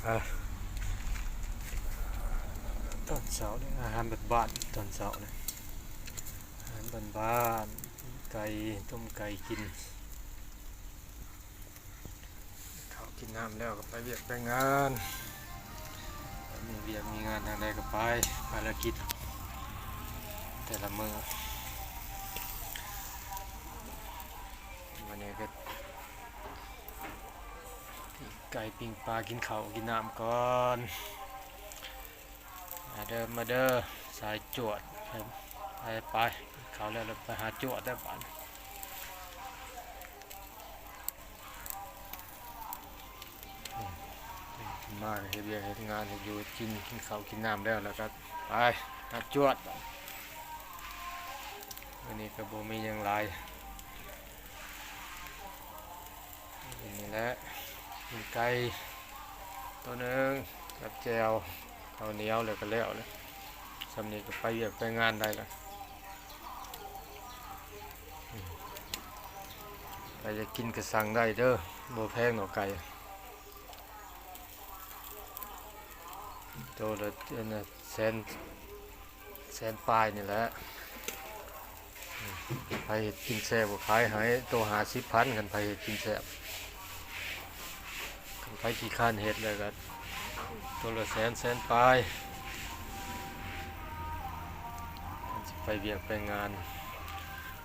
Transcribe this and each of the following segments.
ຕອນເຊົ້ານີ້ ອາຫານບ້ານໆ ຕອນເຊົ້ານີ້ ອາຫານບ້ານໆ ໄກ່ ຕົ້ມໄກ່ກິນ ເຂົ້າກິນນ້ຳແລ້ວກໍໄປວຽກໄປງານ ມີວຽກມີງານທາງໃດກໍໄປ ພາລະກິດແຕ່ລະມື້. ມື້ນີ້ກໍປີ້ງໄກ່ປີ້ງປາ ກິນເຂົ້າກິນນ້ຳກ່ອນ. ມາເດີ ມາເດີ ສາຍຈວດ ໄປ ໄປ ກິນເຂົ້າແລ້ວ ແລ້ວໄປຫາຈວດແລ້ວບາດນີ້. ມາເຮັດວຽກເຮັດງານ ເຮັດຢູ່ເຮັດກິນ ກິນເຂົ້າກິນນ້ຳແລ້ວ ແລ້ວກໍໄປຫາຈວດ. ມື້ນີ້ກໍບໍ່ມີຫຍັງຫຼາຍ ນີ້ແຫຼະ ປີ້ງໄກ່ໂຕໜຶ່ງກັບແຈ່ວ ເຂົ້າໜຽວ ແລ້ວກໍແລ້ວແຫຼະ. ສ່ຳນີ້ກໍໄປວຽກໄປງານໄດ້ລະ. ໃຜຢາກກິນກໍສັ່ງໄດ້ເດີ ບໍ່ແພງດອກໄກ່ ໂຕລະ ອັນນະ ແສນ ແສນປາຍນີ້ແຫຼະ. ໃຜເຮັດກິນແຊບກໍຂາຍໃຫ້ໂຕຫ້າສິບພັນ ຄັນໃຜເຮັດກິນແຊບ. ຄັນໃຜຂີ້ຄ້ານເຮັດແລ້ວກໍໂຕລະແສນ ແສນປາຍ. ກ່ອນຊິໄປວຽກໄປງານ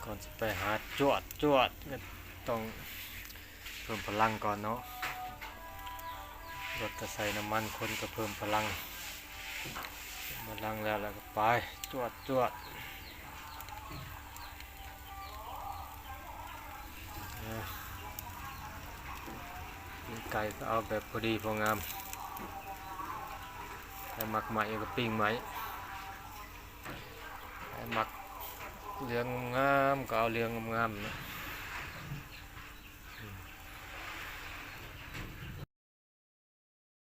ກ່ອນຊິໄປຫາຈວດ ຈວດ ກໍຕ້ອງເພີ່ມພະລັງກ່ອນເນາະ. ລົດກໍໃສ່ນ້ຳມັນ ຄົນກໍເພີ່ມພະລັງ ພະລັງແລ້ວ ແລ້ວກໍໄປ ຈວດ ຈວດ. ປີ້ງໄກ່ກໍເອົາແບບພໍດີພໍງາມ ໃຜມັກໄໝ້ກໍປີ້ງໄໝ້ ໃຜມັກເຫຼືອງງາມໆ ກໍເອົາເຫຼືອງງາມໆ ເນາະ.